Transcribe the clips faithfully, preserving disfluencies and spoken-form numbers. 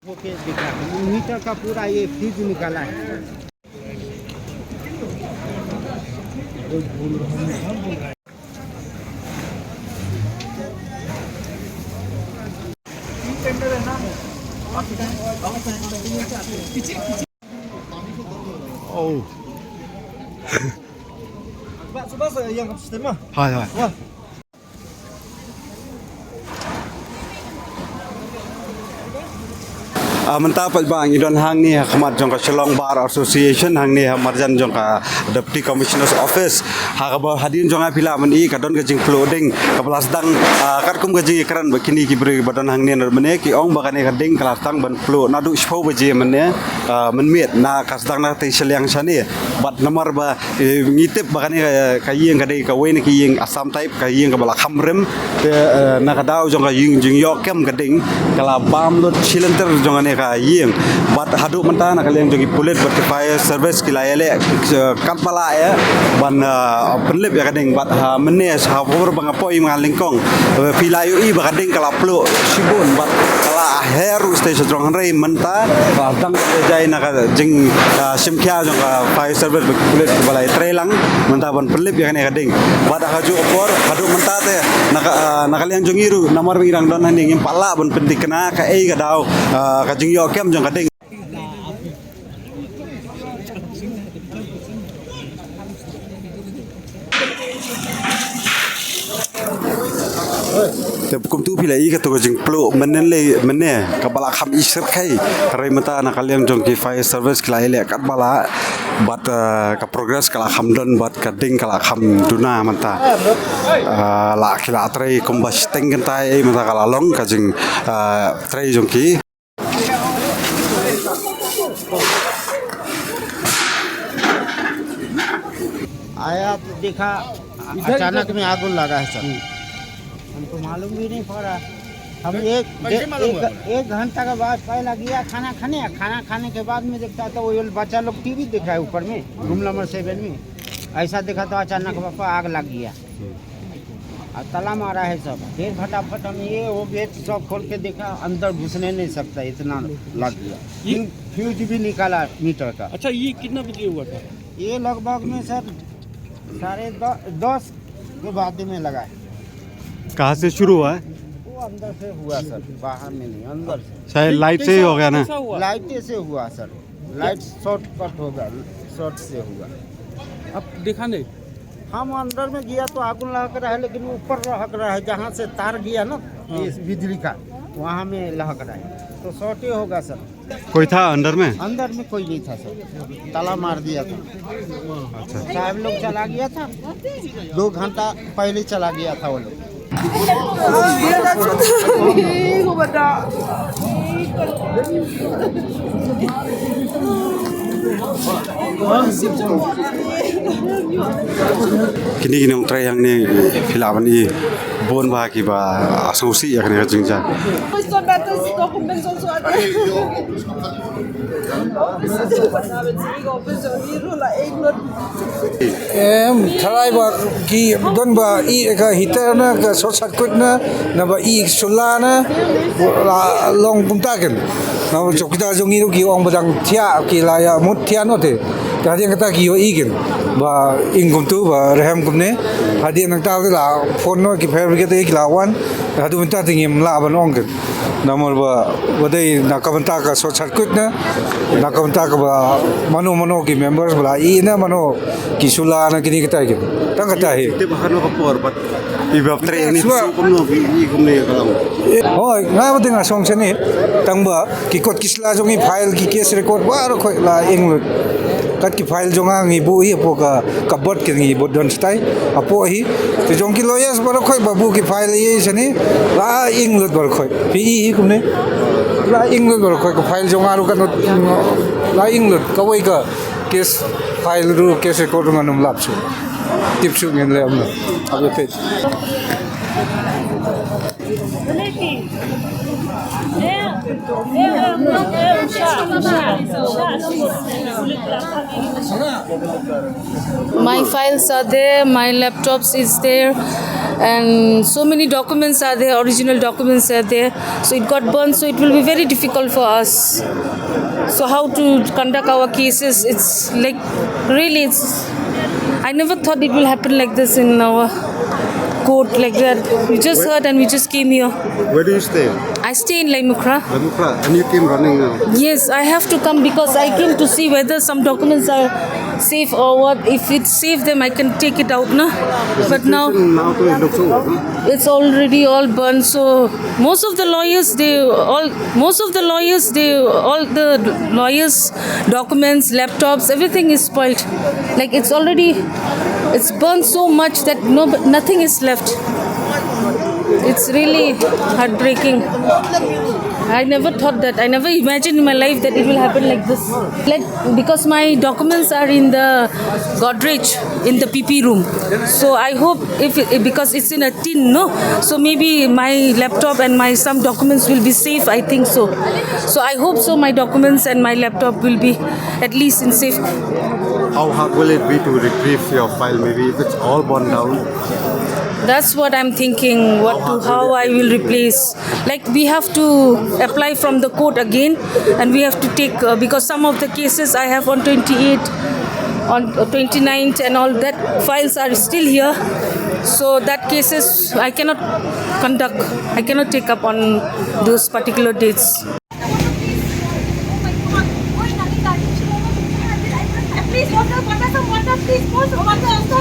ओके, देखा, मीटर का पूरा ये फ्यूज निकाला है। Ah, mynta pat ba ngi don hangne ha khmat jong ka Shillong Bar Association, hangne ha marjan jong ka Deputy Commissioner's Office. Ha kaba hadien jong nga phi lah ban i ka don ka jingpluh ding kaba la sdang, ah, katkum ka jingkren ba kine ki briew ba don hangne na mynne ki ong ba kane ka ding ka la sdang ban pluh naduh shiphew baje mynne, ah, mynmiet na ka sdang na tei shiliang shane. Bad namar ba, eh, ngi tip ba kane ka, ka ïing ka dei kawei na ki ïing Assam type, ka ïing kaba la kham rim. Te, eh, na ka daw jong ka ïing jingïoh kem ka ding ka la bam lut shilynter jong kane ka ïing. Bad haduh mynta na ka liang jong ki pulit bad ki fire service ki la ïaleh, eh, katba lah ïa ban, eh, pynlip ïa ka ding. Bad ha mynne ha por ba nga poi ma nga lyngkong, eh, phi la ïohi ba ka ding ka la pluh shibun bad ka la her u stage jong hynrei mynta, ah, dang ka jai na ka jing, ah, shim khia jong ka fire service ba ki pulit ba la trei lang mynta ban pynlip ïa kane ka ding. Bad ha ka juh ka por haduh mynta te na ka, ah, na ka liang jong ngi ruh namar ba ngi dang don hangne ngim pat lah ban pynthikna kaei ka daw, ah, ka jingïoh kem jong ka ding. Te kumtu phi la i kato ka jingpluh mynne lei mynne kaba la kham i syrkhei. Hynrei mynta na ka liang jong ki fire service ki la ïaleh katba lah bad, eh, ka progress ka la kham don bad ka ding ka la kham duna mynta. Eh, la ki la trei kumba shiteng kynta ei mynta ka la long ka jing, eh, trei jong ki. आया तो देखा, अचानक में आग लगा है सर। हमको मालूम भी नहीं पड़ा। हम एक, कैसे एक, मालूम एक, हुआ? एक घंटा के बाद पहला गया खाना खाने, खाना खाने के बाद में देखता तो वो बच्चा लोग टीवी देख रहा है ऊपर में, रूम नंबर सेवन में। ऐसा देखा तो अचानक पापा आग लग गया। और ताला मारा है सब। फिर फटाफट हम ये वो गेट सब खोल के देखा, अंदर घुसने नहीं सकता, इतना लग गया। ये फ्यू-, फ्यूज भी निकाला मीटर का। अच्छा, ये कितना बजे हुआ था? ये लगभग में सर साढ़े द-, दस के बाद में लगा है। कहाँ से शुरू हुआ है? वो अंदर से हुआ सर, बाहर में नहीं, अंदर से। शायद लाइट से ही हो गया ना? कैसा हुआ? लाइट से हुआ सर, लाइट शॉर्ट कट होगा, शॉर्ट से हुआ। अब देखा नहीं? हम अंदर में गया तो आगुन लहक रहा है, लेकिन ऊपर लहक रहा है, जहाँ से तार गया ना, हाँ। इस बिजली का, वहाँ में लहक रहा है, तो शॉर्ट ही होगा सर। कोई था अंदर में? अंदर में कोई नहीं था सर, ताला मार दिया था। अच्छा। साहब लोग चला गया था, दो घंटा पहले चला गया था वो लोग। Kine ki nongtrei hangne phi lah ban i bun bah kiba sngewsih ïa kane ka jingjia. Em, tharai ba ki don ba i ka heater na ka short circuit na, na ba i chula na, la long kumta ken. Na ba chowkidar jong ngi ruh ki ong ba dang thiah ki la ïa mut thiah noh te. Te hadien kata ki ïohi ken ba ing kumtu ba rhem kumne. Hadien nangta te la phone noh ki fire brigade ki la wan. Haduh mynta te ngim lah ban ong ken. Namar ba, ba dei na ka bynta ka short circuit na, na ka bynta kaba mano mano ki members ba la i na, mano ki chula na, kine kita ki. Tang kata hi. Tip ha kano ka por pat i ba trei ni. Sua. Kumno ki, i kumne ka long. Hoi, nga ba dei nga song shane. Tang ba ki kot ki sla jong i, file ki case record baroh khoit la ing lut. Kat ki file jong nga ngi buh hi hapoh ka, ka bot ki ngi buh don stai. Hapoh hi. Te jong ki lawyers baroh khoit ba buh ki file ïa shane. La ing lut baroh khoit. Phi i hi kumne. La ing lut baroh khoit ka file jong nga ruh kan lut. La ing lut kawei ka case file ruh, case record ruh ngan ym lap shuh. Tip shuh ngin leh ym leh. Ap ïa peit. My files are there, my laptops is there, and so many documents are there, original documents are there. So it got burned, so it will be very difficult for us. So how to conduct our cases? It's like, really, it's, I never thought it will happen like this in our court, like that. We just heard and we just came here. Where do you stay? I stay in Laimukra. Lamukra, and you came running now. Yes, I have to come because I came to see whether some documents are safe or what. If it's safe, then I can take it out, no? But now Now to it looks over. Huh? It's already all burned. So most of the lawyers, they all, most of the lawyers, they all the lawyers, documents, laptops, everything is spoiled. Like, it's already, it's burned so much that no, nothing is left. It's really heartbreaking. I never thought that. I never imagined in my life that it will happen like this. Like, because my documents are in the Godrej, in the P P room. So I hope if it, because it's in a tin, no? So maybe my laptop and my some documents will be safe, I think so. So I hope so, my documents and my laptop will be at least in safe. How hard will it be to retrieve your file? Maybe if it's all burned down. That's what I'm thinking, what to, how I will replace. Like, we have to apply from the court again, and we have to take, uh, because some of the cases I have on twenty-eight, on, uh, twenty-ninth and all that files are still here. So that cases I cannot conduct, I cannot take up on those particular dates. Please, yourself, water, some water, please, pour some water also.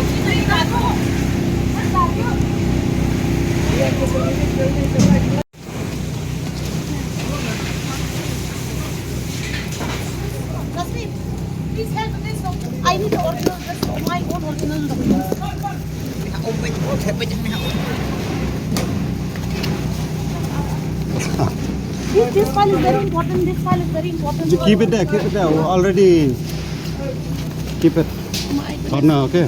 Please help, please, no. I need the original, just my own original documents. This, this file is very important. This file is very important. You keep it there, keep it there. Already keep it for now, okay?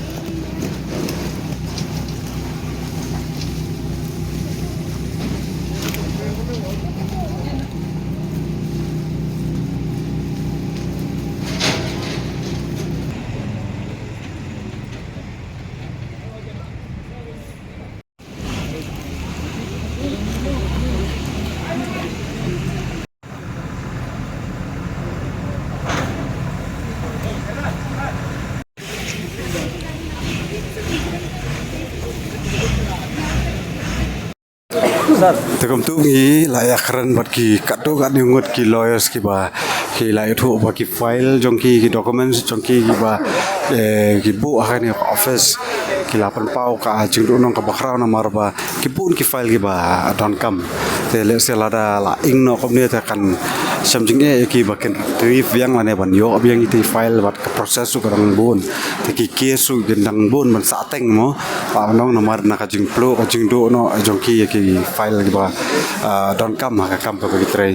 Te kumtu ngi la ïakren bad ki katto katne ngut ki lawyers kiba ki la ïathuh ba ki file jong ki, ki documents jong ki kiba, eh, ki buh ha kane ka office ki la pynpaw ka jingduhnong kaba khraw namar ba ki bun ki file kiba donkam. Te lehse lada la ing noh kumne te kan shem jingeh ïa ki ba kin retrieve biang lane ban ïoh biang ïa ki file bad ka process ruh ka dang bun. Te ki case ruh kin dang bun ban sahteng mo. Ba nong namar na ka jingpluh ka jingduh noh jong ki ïa ki file kiba, ah, donkam ha ka kam kaba ki trei.